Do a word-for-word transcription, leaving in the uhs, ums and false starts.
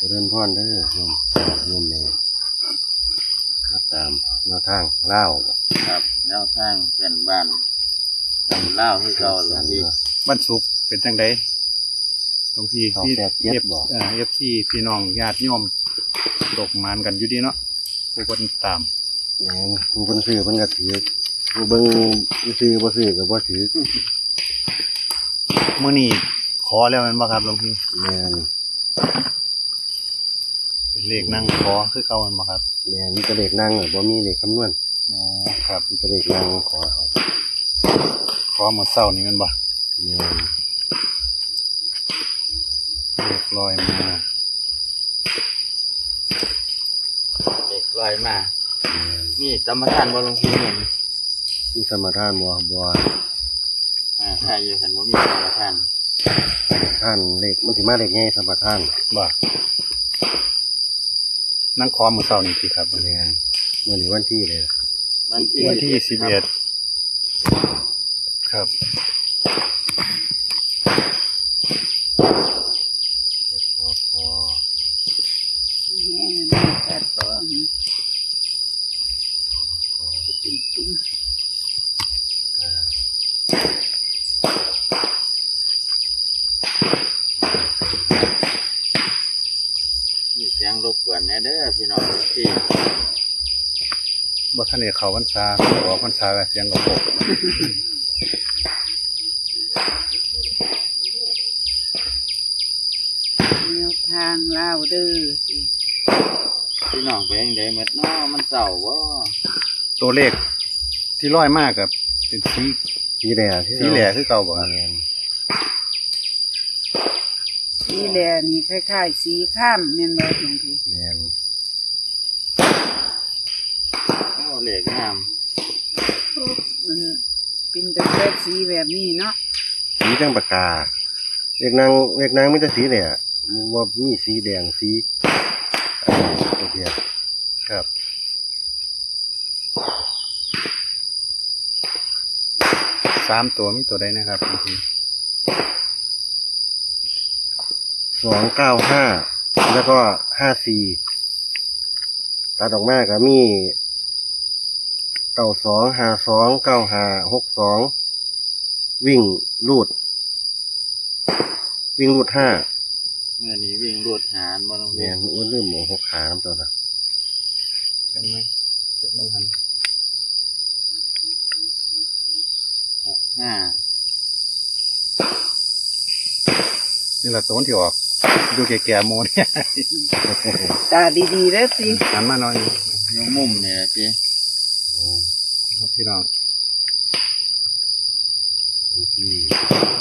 เจริญพรเด้อโยมโยมแม่มาตามแนวทางลาวบ่ ครับ แนวทางเพื่อนบ้าน ลาวคือเก่าหลวงพี่ วันศุกร์เป็นจังใด๋หลวงพี่ เข้าแปดเจ็ดบ่ เอ่อ เอฟซี พี่น้องญาติโยมตกหมานกันอยู่ดีเนาะ ผู้คนตาม แม่น ผู้เพิ่นซื้อเพิ่นก็ถือ ผู้เบิ่งซื้อบ่ซื้อก็บ่ถือ มื้อนี้ขอแล้วแม่นบ่ครับหลวงพี่ แม่น เป็นเลขนั่งขอคือเก่าแม่นบ่ครับ แม่น มีแต่เลขนั่งอะ บ่มีเลขคำนวณ อ๋อ ครับ มีแต่เลขนั่งขอเอา ขอมื้อเช้านี่แม่นบ่ แม่น เลขลอยมา เลขลอยมา แม่น มีสัมปทานบ่หลวงพี่ มีสัมปทานบ่ บ่ อ่า ใช่อยู่ คันบ่มีสัมปทาน สัมปทานเลข มันสิมาเลขใหญ่สัมปทาน บ่ นั่งขอมื้อเช้านี่สิครับ แม่น มื้อนี้วันที่เลย วันที่ วันที่ สิบเอ็ด สิบเอ็ด ครับ ขอ ขอ แม่น ตัดบ่ เป็นตุ้ม มีเสียงรบกวนแหน่เด้อพี่น้องที่ บ่ทันได้เข้าพรรษา ออกพรรษาแล้วเสียงกระโปง แนวทางลาวเด้อ พี่น้องไปจั่งใด๋หมดเนาะ มันเศร้าบ่ ตัวเลขที่ลอยมาก็เป็นสี สีแดงคือ สีแดงคือเก่าบ่ครับ แม่น สีแดงนี่คล้ายๆ สีข้ามแม่นบ่หลวงพี่ แม่น โอ้ เลขงาม โอ้ มันเป็นแต่สีแบบนี้เนาะ สีจั่งปากกา เลขนั่ง เลขนั่งมีแต่สีแดง บ่มีสีแดง สี อันนี้จั่งซี้ ครับ สามตัวมีตัวใดนะครับ สองเก้าห้า แล้วก็ ห้าสี่ ตัดออกมาก็มี เก้าสอง ห้าสอง เก้าห้า หกสอง วิ่งรูด วิ่งรูดห้า มื้อนี้วิ่งรูดห้าบ่น้อง แม่น โอ้ย ลืมเอาหกห้านำตัวนะ เขียนไหม เขียนลงหั่น หกห้า นี่ล่ะตัวที่ออก อยู่แก่ๆหมู่เนี่ย ตาดีๆเด้อสิ หันมาหน่อย อยู่มุมนี่ล่ะสิ โอ้ ครับพี่น้อง วันที่